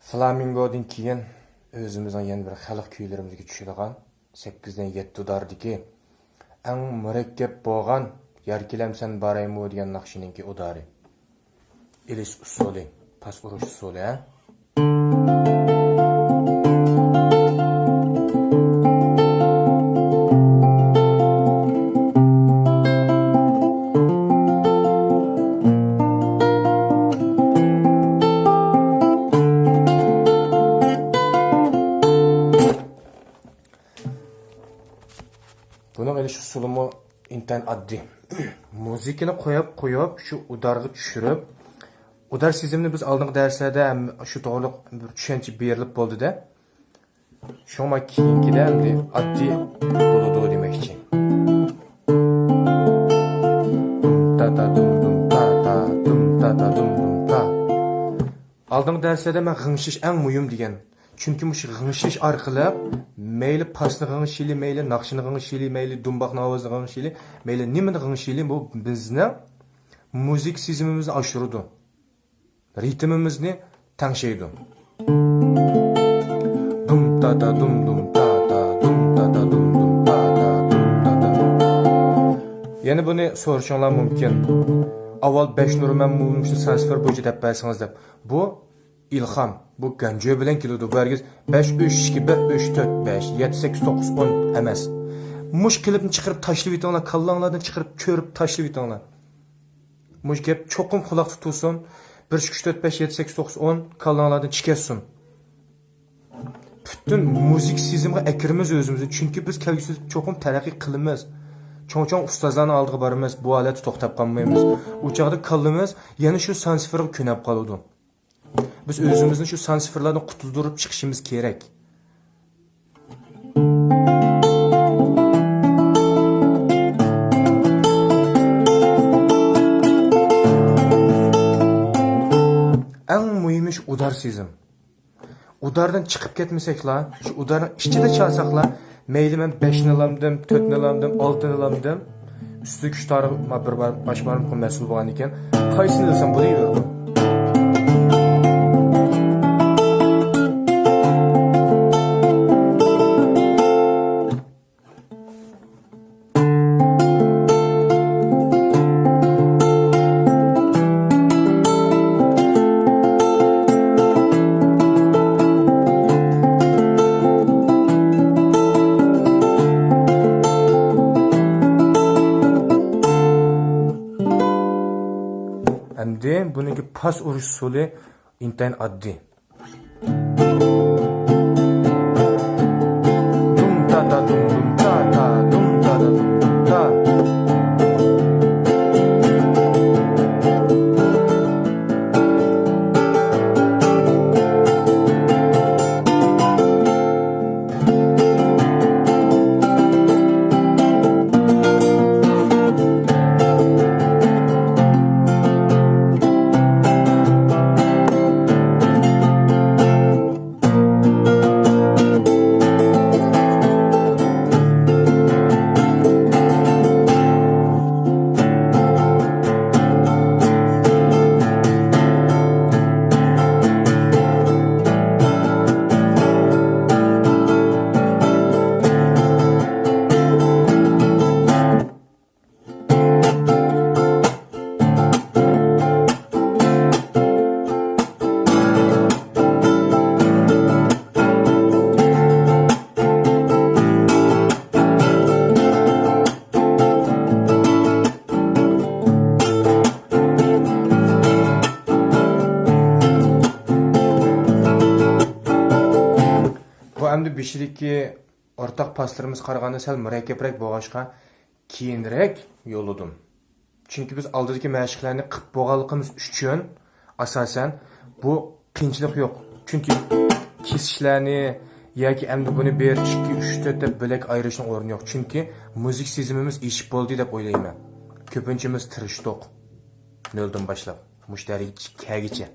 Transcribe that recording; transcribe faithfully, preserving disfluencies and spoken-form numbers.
فلامىنگودىن كېيىن ئۆزىمىزنىڭ يەنە بىر خەلق كۈيلىرىمىزگە چۈشىدىغان سەككىزدىن يەتتە ئۇداردىكى ئەڭ مۇرەككەپ بولغان يار كېلەمسەن بارايمۇ دېگەن ناخشىنىڭكى ئۇدارى. ئېلىش ئۇسۇلى، پاس ئۇرۇش ئۇسۇلى، ھە؟ بۇنىڭ ئېلىش ئۇسۇلىمۇ ئىنتايىن ئاددىي. مۇزىكىنى قويۇپ، قويۇپ، شۇ ئۇدارغا چۈشۈرۈپ، ئۇدار سېزىمىنى بىز ئالدىنقى دەرسلەردە ھەم شۇ توغرىلىق بىر چۈشەنچە بېرىلىپ بولدى-دە. شۇڭا كېيىنكىدە ئەمدى ئاددىي بولىدۇ دېمەكچى. دۇم تا تا دۇم دۇم تا تا، دۇم تا تا دۇم دۇم تا. ئالدىنقى دەرسلەردە مەن غىڭشىش ئەڭ مۇھىم دېگەن. چۈنكى مۇشۇ غىڭشىش ئارقىلىق مەيلى پاسنى غىڭشىيلى، مەيلى ناخشىنى غىڭشىيلى، مەيلى دۇمباقنىڭ ئاۋازىنى غىڭشىيلى، مەيلى نېمىنى غىڭشىيلى، بۇ بىزنىڭ مۇزىكا سېزىمىمىزنى ئاشۇرىدۇ. رىتىمىمىزنى تەڭشەيدۇ. دۇم تا تا دۇم دۇم تا تا، دۇم تا تا دۇم دۇم تا تا، دۇم تا تا دۇم. يەنە بۇنى سورىشىڭلار مۇمكىن. ئاۋۋال بەش نومۇرنى مۇشۇ سان سىفىر بويىچە دەپ بەرسىڭىز دەپ. بۇ ئىلھام، بۇ گەنجۆ بىلەن كېلىدۇ. بۇ ھەرگىز بەش ئۈچ ئىككى بىر ئۈچ تۆت بەش يەتتە سەككىز توققۇز ئون ئەمەس. مۇشۇ قېلىپنى چىقىرىپ تاشلىۋېتىڭلار، كاللاڭلاردىن چىقىرىپ، چۆرۈپ تاشلىۋېتىڭلار. مۇشۇ گەپ چوقۇم قۇلاقتا تۇرسۇن. بىر، ئىككى، ئۈچ، تۆت، بەش، يەتتە، سەككىز، توققۇز، ئون كاللاڭلاردىن چىكەتسۇن. پۈتۈن مۇزىكا سېزىمىغا ئەكىرىمىز ئۆزىمىزنى. چۈنكى بىز كەلگۈسىدە چوقۇم تەرەققىي قىلىمىز. چوڭ-چوڭ ئۇستازلارنىڭ ئالدىغا بارىمىز. بۇ ھالەتتە توختاپ قالمايمىز. ئۇ چاغدا كاللىمىز يەنە شۇ سان سىفىرغا كۆنۈپ قالىدۇ. بىز ئۆزىمىزنى شۇ سان سىفىرلاردىن قۇتۇلدۇرۇپ چىقىشىمىز كېرەك. ئەڭ مۇھىمى شۇ ئۇدار سېزىم. ئۇداردىن چىقىپ كەتمىسەكلا، شۇ ئۇدارنىڭ ئىچىدە چالساقلا، مەيلى مەن بەشنى ئالامدىم، تۆتنى ئالامدىم، ئالتىنى ئالامدىم. ئۈستىدىكى ئۈچ تارىخ ما بىر بار باش بارمىقىم مەسئۇل بولغان ئىكەن. قايسىنى ئېلسام بولۇۋېرىدۇ. ئەمدى بۇنىڭكى پاس ئۇرۇش ئۇسۇلى ئىنتايىن ئاددىي. دۇم تا تا دۇم دۇم تا تا، دۇم تا تا دۇم دۇم تا. بۇ ئەمدى بېشىدىكى ئورتاق پاسلىرىمىزغا قارىغاندا سەل مۇرەككەپرەك بولغاچقا، كېيىنرەك يوللىدىم. چۈنكى بىز ئالدىدىكى مەشىقلەرنى قىپ بولغانلىقىمىز ئۈچۈن، ئاساسەن، بۇ قىيىنچىلىق يوق. چۈنكى كېسىشلەرنى ياكى ئەمدى بۇنى بىر، ئىككى، ئۈچ، تۆت دەپ بۆلەك ئايرىشنىڭ ئورنى يوق. چۈنكى مۇزىكا سېزىمىمىز ئېشىپ بولدى دەپ ئويلايمەن. كۆپىنچىمىز تىرىشتۇق. نۆلدىن باشلاپ، مۇشۇ دەرىجىگە كەلگىچە.